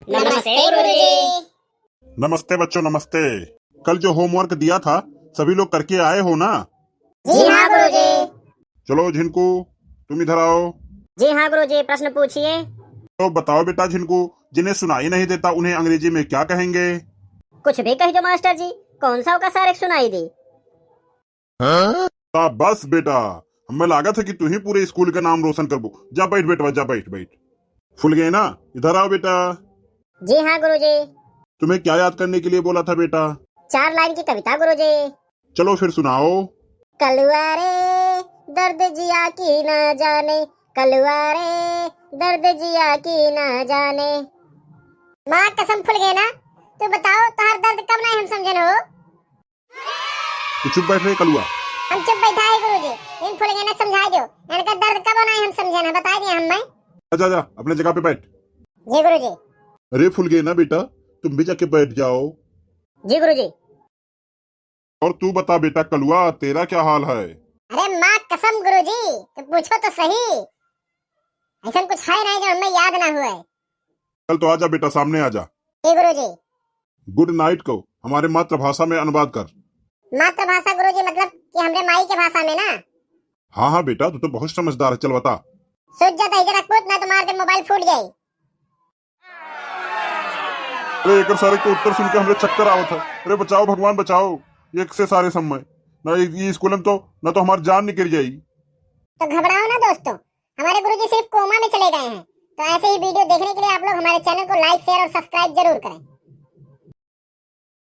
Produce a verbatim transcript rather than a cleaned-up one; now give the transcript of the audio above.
नमस्ते गुरुजी। नमस्ते बच्चों, नमस्ते। कल जो होमवर्क दिया था, सभी लोग करके आए हो ना? जी हाँ गुरुजी। चलो झिनकू, तुम इधर आओ। जी हाँ गुरुजी, प्रश्न पूछिए। तो बताओ बेटा झिनकू, जिन्हें सुनाई नहीं देता उन्हें अंग्रेजी में क्या कहेंगे? कुछ भी कह दो मास्टर जी, कौन सा ओका सारे सुनाई दे? शाबाश बेटा, हमें लागत है कि तू ही पूरे स्कूल का नाम रोशन करबो। जा बैठ बेटवा, जा बैठ, बैठ। फुलगेना, इधर आओ बेटा। जी हाँ गुरुजी। तुम्हें क्या याद करने के लिए बोला था बेटा? चार लाइन की कविता गुरुजी। चलो फिर सुनाओ। कलुआ रे, दर्द जिया की ना जाने, कलुआ रे, दर्द जिया की ना जाने। माँ कसम फुलगेना, तू बताओ तोहार दर्द कब नाहीं हम समझन हो? तू चुप बैठ रे कलुआ। हम चुप बैठा है गुरुजी, इन फुलगेना समझाइ दो, इनका दर्द कब नाहीं हम समझन है, बताइ दिया हम मैं। जा, जा, जा, अपने जगह पे बैठ। जी गुरुजी। अरे फुलगेना बेटा, तुम भी जाके बैठ जाओ। जी गुरुजी। और तू बता बेटा कलुआ, तेरा क्या हाल है? अरे माँ कसम गुरुजी, तो पूछो तो सही, ऐसा कुछ है नहीं जो हमें याद ना हुए। चल तो आजा बेटा, सामने आजा। जी गुरुजी। गुड नाइट को हमारे मातृभाषा में अनुवाद कर। मातृभाषा गुरुजी, मतलब कि हमरे माई के भाषा में ना? हाँ हाँ बेटा, तू तो बहुत समझदार है। चल बता। सोच जाता है, जरा कूद ना तो मार दे, मोबाइल फूट जाए। अरे एकर सारे के उत्तर सुन के हमरे चक्कर आवत है। अरे बचाओ भगवान बचाओ, एक से सारे समय ना ये स्कूल में तो, ना तो हमार जान निकल जाई। तो घबराओ ना दोस्तों, हमारे गुरुजी सिर्फ कोमा में चले गए हैं। तो ऐसे ही वीडियो देखने के लिए आप लोग हमारे चैनल को लाइक, शेयर और सब्सक्राइब जरूर करें।